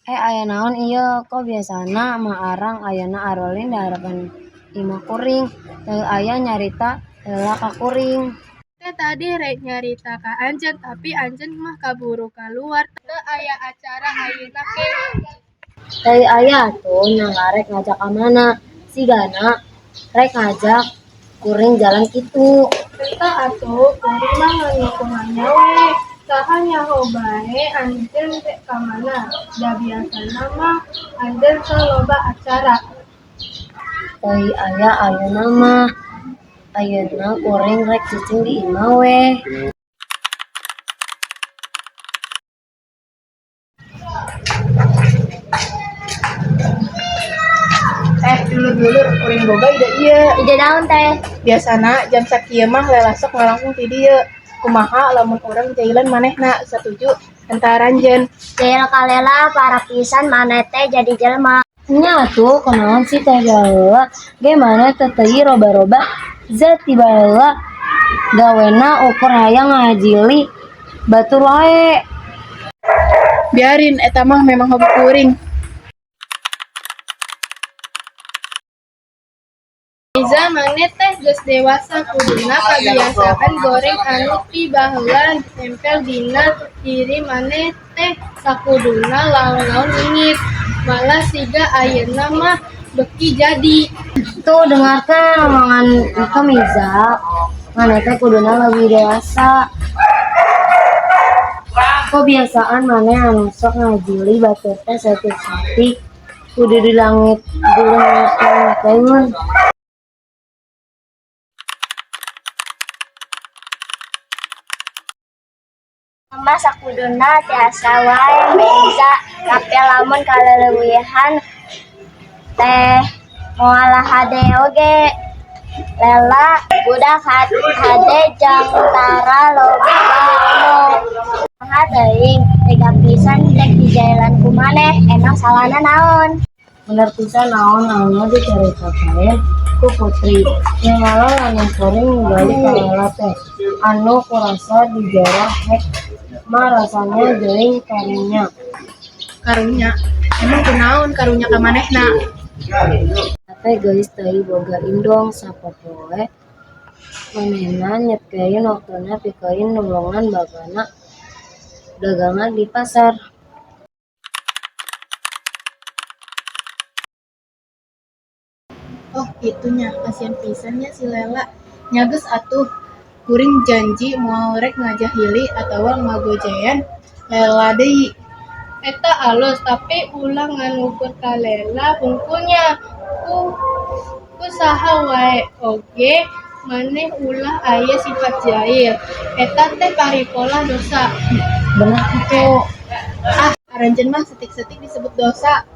Aya naon ieu? Kok biasana mah arang ayana arolin di harepan imah kuring. Teu aya nyarita heula ka kuring. Teh tadi rek nyarita ka anjeun, tapi anjeun mah kaburu kaluar, teu aya acara ayeuna ke. Teu aya atuh nyangka rek ngajak ka mana. Sigana rek ngajak kuring jalan kitu. Henteu atuh, kuring mah ngan ngukur nanya we. Saha nyaho bae anjeun rek ka mana, da biasana mah anjeun sok loba acara. Teu aya ayeuna mah. Ayeuna kuring rek cicing di imah we. Dulur-dulur, kuring boga ide ieu. Ide naon teh? Biasana jam sakieu mah Lela sok ngalangkung ti dieu. Kumaha lamun urang jailan manehna, satuju henteu aranjeun? Jail ka Lela, parah pisan maneh teh jadi jelema. Nya atuh kunaon sih teh, baheula ge maneh teh teuing roba-roba zat ti baheula gawena ukur hayang ngajili batur wae. Biarin, eta mah memang hobi kuring. Miza, maneh teh geus dewasa, kuduna kabiasaan goreng anu ti baheula nempel dina diri maneh teh sakuduna laon-laon leungit. Malah siga ayeuna mah beuki jadi. Tuh, dengarkan omongan itu, Miza. Maneh teh kuduna leuwih dewasa. Kebiasaan maneh anu sok ngajili batur teh saeutik-saeutik kudu dilangit dileungitkeun. Mah sakuduna tiasa wae, Miza, tapi lamun kaleuwihan teh moal hade oge. Lela budak hade jang tara loba omong. Saha teuing tega pisan rek dijailan ku maneh, emang salahna naon? Bener pisan naon anu dicaritakeun ku Putri. Nyamala lamun kuring ningali ka Lela teh anu kurasa dijarah hek mah rasana geuing karunya. Karunya? Emang kunaon karunya ka manehna? Teh geulis teuing boga indung, sapopoe manehna nyepkeun waktuna pikeun nulungan bapana dagangan di pasar. Oh kitu nya, kasian pisan nya si Lela. Nya geus atuh, kuring janji moal rek ngajahili atawa ngagojean Lela deui. Eta alus, tapi ulah ngan ngukur ka Lela hungkul nya. Ku saha wae oge maneh ulah aya sifat jail. Eta teh paripolah dosa. Bener kitu. Ah, aranjeun mah saeutik-saeutik disebut dosa.